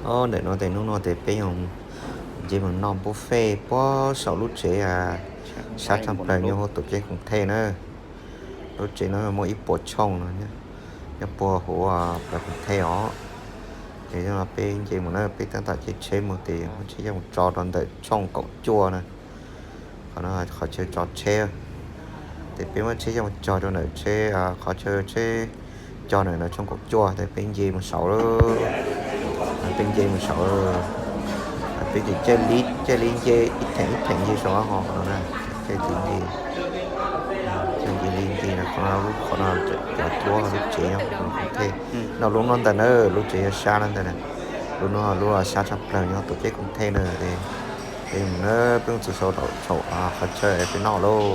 Ntawm no ces hnub no ces peb yuav nce mus noj buffet puag saum lub tsev sab tshaj plaws nyob hauv tuam ceeb Koom Thej na. Lub tsev no muaj ib puas tshooj no nyob puag hauv plaws Koom Thej os. Ces peb nce mus na, peb tab tom caij tsheb mus ces muab tsheb coj mus tso rau ntawm tshooj kaum cuaj na. Qhov no qhov chaw tso tsheb, ces peb muab tsheb coj mus tso rau ntawm tsheb, qhov chaw tsheb cog ntawm no tshooj kaum cuaj ces peb nce mus saud lawm. Peb nce mus saud, peb ces caij li nce ib theem ib theem nce saud ho qhov no na, caij li nce, caij li nce qhov no, qhov no cov duab lub tsev nyob Koom Thej. No lub no ntag na, lub tsev yog sab no ntag na. Lub no lub sab tshaj plaws nyob tuam ceeb Koom Thej na. Ces peb mus na, peb mus txog saud saum qhov chaw peb noj lauj.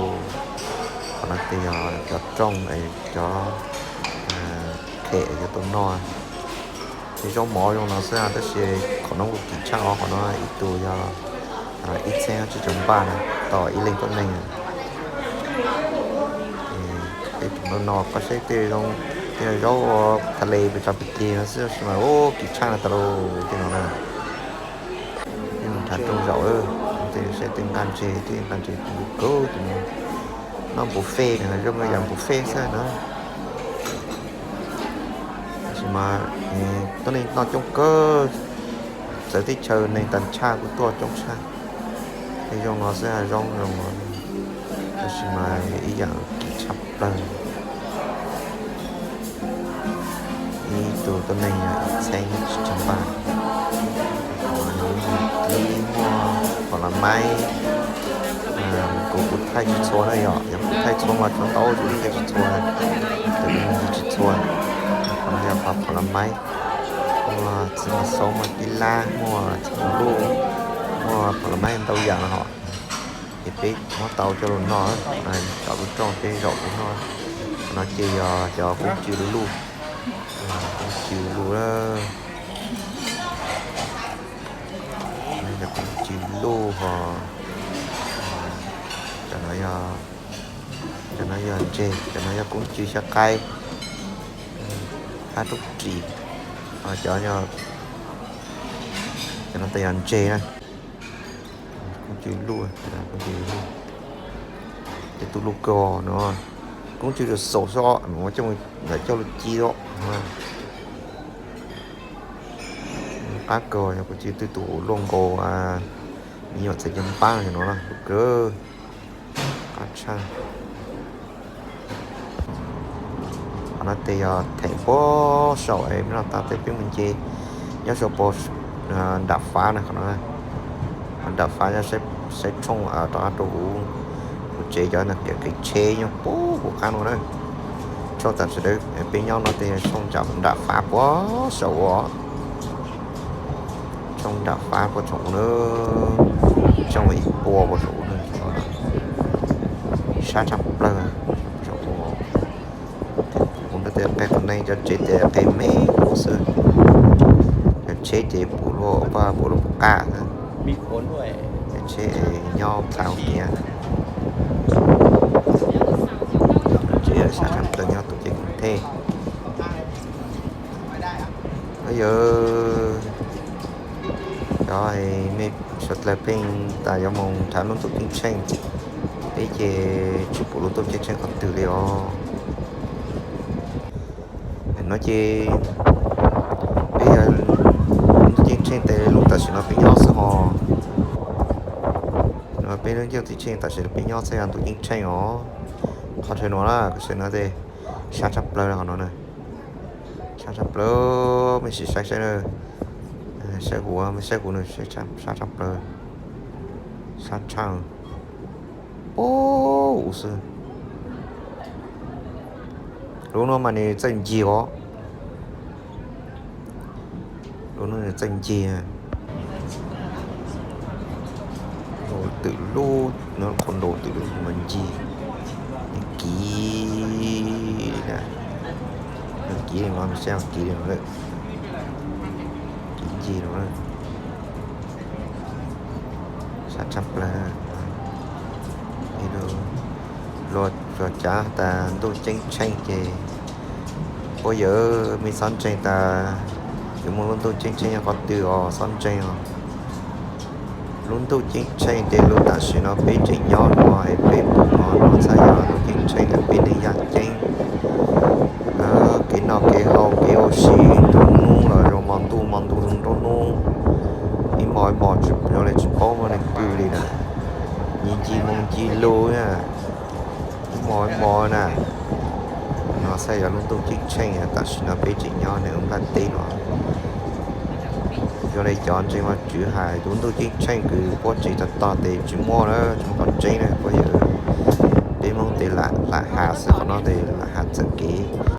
Qhov no ces yog cov rooj, cov qhem yuav tau noj. Tej zaub mov zoo no xwb tab sis qhov no kuj kim tshaj os, qhov no ib tug yog ib txhiab tsib caug npaj na, tau ib leeg tuab neeg. Tej tus no no koj saib tej zoo, tej zaub tha le pes tsawg pes ceg no xwb tab sis mas ua kim tshaj no tas lauj tej no na. Peb mus nrhav rooj zaum, tej saib tej nqaj ntseg, tej nqaj ntseg tus kawg tus no, noj buffet no zoo yam buffet xwb na. Tab sis mas tuab neeg noj coob kawg, txawv teb chaws neeg tag tshaj kuj tuaj coob tshaj. Tej zoo no xwb, zoo zoo no, tab sis mas ib yam kim tshaj plaws. Ib tug tuab neeg ib txhiab tsib caug npaj. Muaj phom las maib, kuv kuv thaij tsis txhua na, yog yog kuv thaij txhua mas tshuav ntau, kuv thaij tsis txhua, kuv thaij tsis txhua. Qhov no yog phom las maib, muaj txiv xaub, muaj tib lab, muaj txiv luj, muaj phom las maib ntau yam no hos. Ces peb muab tau coj los noj, tom lub rooj peb zaum los noj. Qhov no ces yog cov koob tsw luj, koob tsw luj, cov koob tsw luj hos. Cov no yog, cov no yog ntseg, cov no yog koob tsw xyaw qaib, qab roob ris, cov, cov no tas yog ntseg na. Koob tsw luj, koob tsw luj, ces tus luj kawg no, koob tsw xaum xwb, mus coj mus, lawv coj luj ci os. Qab kawg yog kuv tsis twb tus luj nkaus me nyuam txiv cev npab no na, luj kawg, qab tshaj. Qhov no ces yog theem puag saum es noj tag ces peb mus nce nyob saum puag nram fab na, qhov no nram fab nyob saib tshooj rov qab rau hauv, hauv tsev cov kev tsheb nyob puag hauv qab no na. Tshooj tam sim peb nyob no ces tshooj nram fab puag saum ub, tshooj nram fab puag saum ub na, tshooj ib puas puag saum ub na, sab tshaj plaws saum ub. Kuv nrog tias qe qhov neeg cov tsev tias qe me xwb, cov tsheb ces pum luaj paj pum luaj pum qaj xwb, cov tsheb nyob txha tias. Tsev sab tshaj plaws nyob tuam ceeb Koom Thej. Yog cov mej sawv dlawg pheej tas yuav mus nrhav lub ntuj ceeb tsheej, peb ces tsis pum lub ntuj ceeb tsheej qhov twg li os. No ces peb yog ntuj ceeb tsheej tes lub tam sim no peb nyob xwb hos. No peb lub ntuj ceeb tsheej tam sim no peb nyob xwb yog ntuj ceeb tsheej os. Qhov chaw no na, qhov chaw no ces sab tshaj plaws qhov no na. Sab tshaj plaws, mej sim saib saib na, saib kuv, mej saib kuv na, sab tshaj plaws, sab tshaj puag ub xwb. Lub no mas nws txawj ncig os. Lub no nws txawj ncig. Ntau twm lub no, qhov ntau twm lub mas ncig, kiv, kiv li no, saib kiv li no, kiv ncig no. Sab tshaj plaws. Luag tsuas cav tas ntuj ceeb tsheej ces puab yawg mej txhob ntseeg tas yus Muaj lub ntuj ceeb tsheej nyob qhov twg os, xob ntseeg os. Lub ntuj ceeb tsheej ces lub tam sim no peb tseem nyob no es peb pom no, no txhaj yog lub ceeb tsheej ntawm peb neej yaj ceeb. Kev noj kev haus kev ua si nruab hnub los zoo hmo ntuj hmo ntuj zoo nruab hnub. Ib hmos ib hmos tsis zoo li tsis paub muaj neeg pw li na. Nci nci moo nci lug na, ib hmos ib hmos na. No txhaj yog lub ntuj ceeb tsheej tam sim no peb tseem nyob neeg ua nplaj teb no. Zoo li cov ntseeg Vajtswv hais tus ntuj ceeb tsheej kws puab tsev tog tog tes tsis muaj na, tsis muaj qhov tseeb na phooj ywg. Peb Hmoob tes lam has xwb, qhov no tes lam has txawm kev.